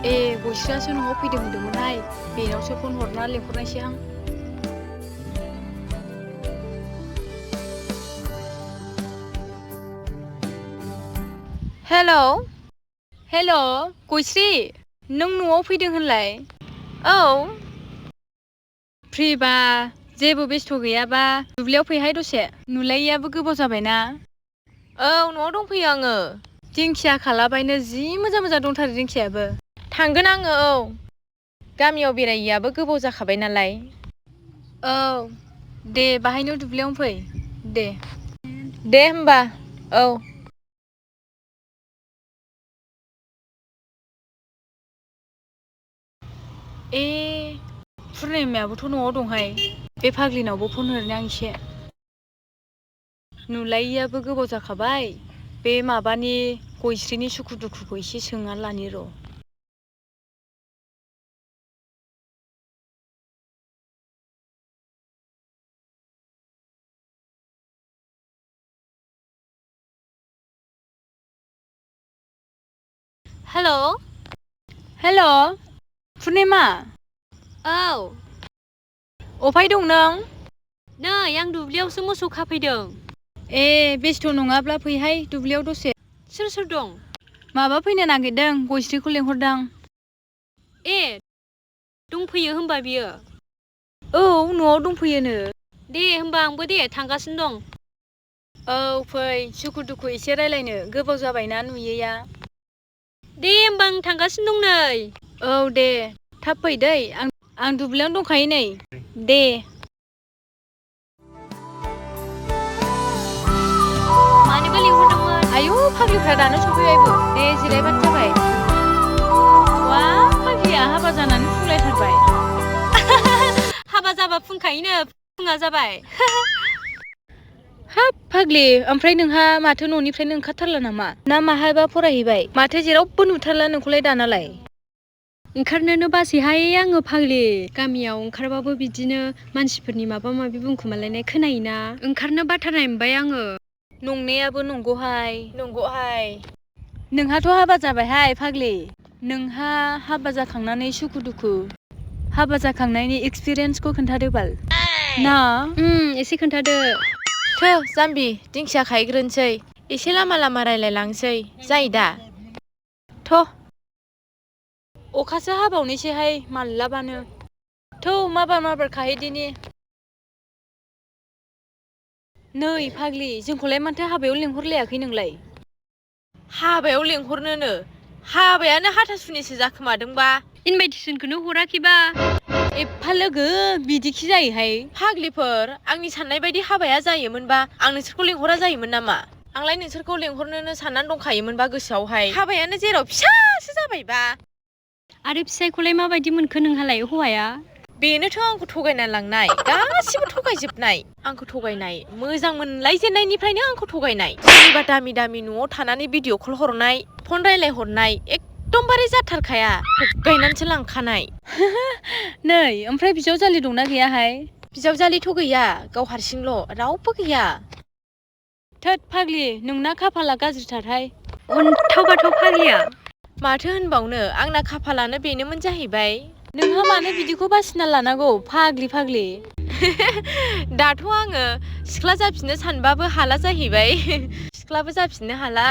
गयस्रियासो न'आव फैदों होनदोंमोनहाय बेनावसो फन हरना लेंहरनायसै आं। हेल' गयस्रि नों न'आव फैदों होनलाय? औ फ्रिबा जेबो बेस्थ' गैयाबा दुब्लियाव फैहाय दसे नुलायैयाबो गोबाव जाबायना। औ न'आव दंफैयो आङो। दिंखिया खालाबायनो जि मोजां मोजां दंथारो दिंखियाबो। थांगोन आङो औ गामियाव बेरायैयाबो गोबाव जाखाबाय नालाय। औ दे बाहायनो दुब्लियावनो फै दे। दे होमबा औ। पुर्निमायाबोथ' न'आव दंहाय बे फाग्लिनावबो फन हरनो आं एसे। नुलायैयाबो गोबाव जाखाबाय बे माबानि गयस्रिनि सुखु दुखुखौ एसे सोंना लानि र'। हेल' पुर्निमा। औ अफाय दं नों? नै आं दुब्लियावसो मोसौ खाफैदों। बेस्थ' नङाब्ला फैहाय दुब्लियाव दसे। सोर सोर दं? माबा फैनो नागिरदों गयस्रिखौ लेंहरदां। दंफैयो होमबा बियो? औ न'आव दंफैयोनो। दे होमबा आंबो दे थांगासिनो दं। औ फै सुखु दुखु एसे रायलायनो गोबाव जाबायना नुयैया। दे होमबा आं थांगासिनो दं नै। औ दे थाब फै दै आं दुब्लियावनो दंखायो नै दे। मानोबा लिंहरदोंमोन? आयौ फाग्लिफ्रा दानो सफैबायबो दे जिरायबानो जाबाय। वा फाग्लिया हाबा जानानै फुंलायथारबाय। हाबा जाबा फुंखायोनो फुङा जाबाय। हाब फाग्लि ओमफ्राय नोंहा माथो न'निफ्रायनो ओंखारथारला नामा ना माहायबा फरायहैबाय माथो जेरावबो नुथारला नोंखौलाय दानालाय? ओंखारनोनो बासैहाय आङो फाग्लि गामियाव ओंखारबाबो बिदिनो मानसिफोरनि माबा माबि बुंखोमालायनाय खोनायोना ओंखारनो बाथारनाय मोनबाय आङो। नंनायाबो नंगौहाय। नोंहाथ' हाबा जाबायहाय फाग्लि नोंहा हाबा जाखांनानै सुखु दुखु हाबा जाखांनायनि एक्सपिरियेन्सखौ खोन्थादो बाल ना। एसे खोन्थादो। जाम्बि दिंखिया खाहैग्रोनोसै एसे लामा लामा रायलायलांसै जायो दा? अखासो हाबावनोसैहाय माल्लाबानो माबार खाहैदिनि। नै फाग्लि जोंखौलाय माथो हाबायाव लेंहरलायाखै नोंलाय? हाबायाव लेंहरनोनो हाबायानो हाथासुनिसो जाखोमादोंबा। इनभाइटेसनखौनो हराखैबा। एफा लोगो बिदिखि जायोहाय? फाग्लिफोर आंनि साननाय बायदि हाबाया जायोमोनबा आं नोंसोरखौ लेंहरा जायोमोन नामा? आंलाय नोंसोरखौ लेंहरनोनो साननानै दंखायोमोनबा गोसोआवहाय हाबायानो जेराव फिसासो जाबायबा। आरो फिसाइखौलाय माबायदि मोनखो नोंहालाय हौवाया? बेनोथ' आंखौ थगायना लांनाय गासिबो थगायजोबनाय आंखौ थगायनाय मोजां मोनलायजेननायनिफ्रायनो आंखौ थगायनाय सोरनिबा दामि दामि न'आव थानानै भिडिअ कल हरनाय फन रायलायहरनाय एकदमबारे जाथारखाया थगायनानैसो लांखानाय। नै ओमफ्राय बिजावजालि दंना गैयाहाय? बिजावजालिथ' गैया गाव हारसिंल' रावबो गैया। थोद फाग्लि नोंना खाफाला गाज्रिथारहाय। अन्थाव बाथाव फाग्लिया। माथो होनबावनो आंना खाफालानो बेनोमोन जाहैबाय। नोंहा मानो बिदिखौ बासिना लानांगौ फाग्लि। दाथ' आङो सिख्ला जाफिननो सानबाबो हाला जाहैबाय सिख्लाबो जाफिननो हाला।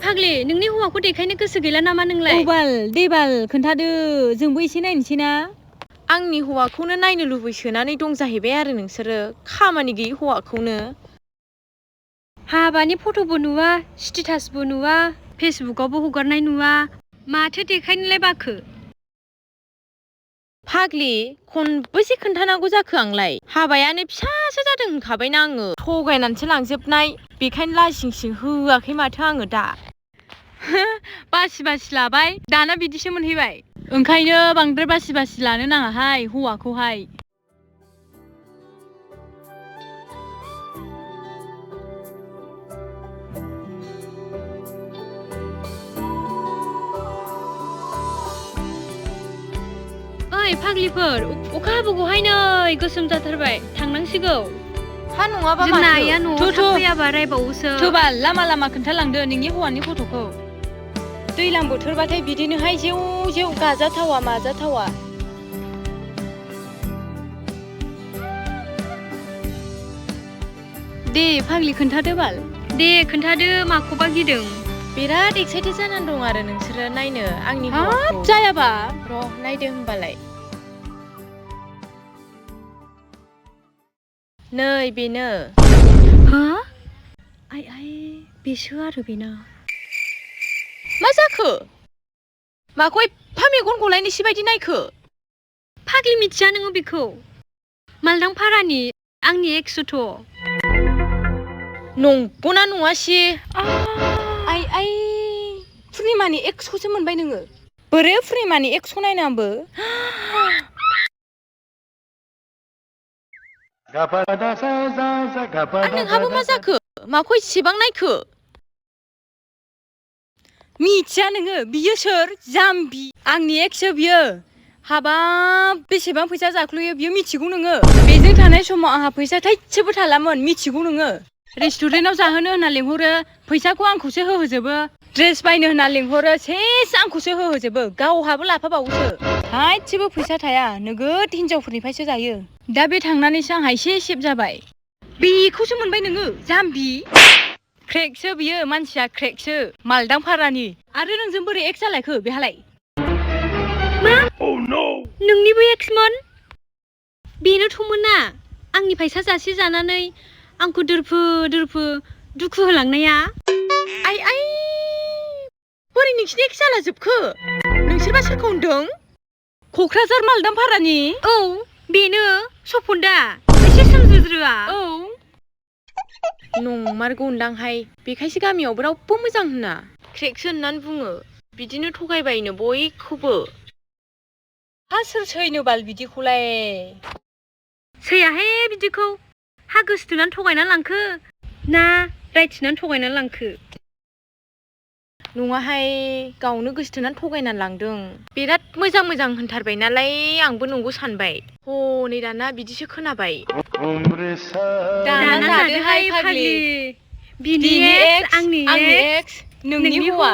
फाग्लि नोंनि हौवाखौ देखायनो गोसो गैला नामा नोंलाय? औ बाल दे बाल खोन्थादो जोंबो एसे नायनोसै ना। आंनि हौवाखौनो नायनो लुबैसोनानै दं जाहैबाय आरो नोंसोरो खामानि गैयि हौवाखौनो। हाबानि फट'बो नुवा स्टेटासबो नुवा फेसबुकआवबो हगारनाय नुवा माथो देखायनोलाय बाखो? फाग्लि खनबेसे खोन्थानांगौ जाखो आंलाय हाबायानो फिसासो जादों होनखाबायना आङो थगायनानैसो लांजोबनाय बेखायनो लासिं सिं होआखै माथो आङो दा। बासि लाबाय दाना बिदिसो मोनहैबाय ओंखायनो बांद्राय बासि लानो नाङाहाय हौवाखौहाय। ओइ फाग्लिफोर अखा हाबोगौहाय नै गोसोम जाथारबाय थांनांसिगौ हा नङाबा जोंना माथो आइया न'आव थु, थु। थाब फैयाबा रायबावोसो थोबाल लामा लामा खोन्थालांदो नोंनि हौवानि फट'खौ दैलां बोथोरबाथाय बिदिनोहाय जेव जेव गाजाथावा माजाथावा दे फाग्लि खोन्थादो बाल दे खोन्थादो माखौबा गिदों बिराद एक्साइटेड जानानै दं आरो नोंसोरो नायनो आंनि हाब हौवाखौ जायाबा र' नायदो होमबालाय नै बेनो हा आइ आइ बेसो आरो बेना मा जाखो माखौ एफा मेगन गलायनोसै बायदि नायखो फाग्लि मिथिया नोङो बेखौ मालदां फारानि आंनि एक्सथ' नंगौना नङासि आइ आइ पुर्निमानि एक्सखौसो मोनबाय नोङो बोरै पुर्निमानि एक्सखौ नायनो आंबो नोंहाबो मा जाखो माखौ इसेबां नायखो मिथिया नोङो बियो सोर जाम्बि आंनि एक्ससो बियो हाबाब बेसेबां फैसा जाख्ल'यो बियो मिथिगौ नोङो बेजों थानाय समाव आंहा फैसा थाइसेबो थालामोन मिथिगौ नोङो रेस्टुरेन्टाव जाहोनो होनना लिंहरो फैसाखौ आंखौसो होहोजोबो ड्रेस बायनो होनना लिंहरो सेस आंखौसो होहोजोबो गावहाबो लाफाबावोसो थाइसेबो फैसा थाया नोगोद हिनजावफोरनिफ्रायसो जायो दा बे थांनानैसो आंहा एसे सेब जाबाय बेखौसो मोनबाय नोङो जाम्बि क्रेकसो बियो मानसिया क्रेकसो मालदां फारानि आरो नोंजों बोरै एक्स जालायखो बेहालाय मा नोंनिबो एक्समोन बेनोथ'मोन ना आंनि फैसा जासे जानानै आंखौ दोरफो दोरफो दुखु होलांनाया आइ आइ बोरै नोंसिनि एक्स जाला जोबखो नोंसोरबा सोरखौ होनदों क'क्राझार मालदां फारानि औ बेनो सपन दा एसे सोमज्रोज्रोआ औ नंमारगौनदांहाय बेखायसो गामियावबो रावबो मोजां होना क्रेकसो होननानै बुङो बिदिनो थगायबायनो बयखौबो हा सोर सैनो बाल बिदिखौलाय सैयाहाय बिदिखौ हा गोसोथोनानै थगायना लांखो ना रायथिनानै थगायना लांखो नङाहाय गावनो गोसोथोनानै थगायनानै लांदों बिराद मोजां मोजां होनथारबाय नालाय आंबो नंगौ सानबाय हनै दाना बिदिसो खोनाबाय दाना जादोहाय फाग्लि बिनि एक्स आंनि एक्स नोंनि हौवा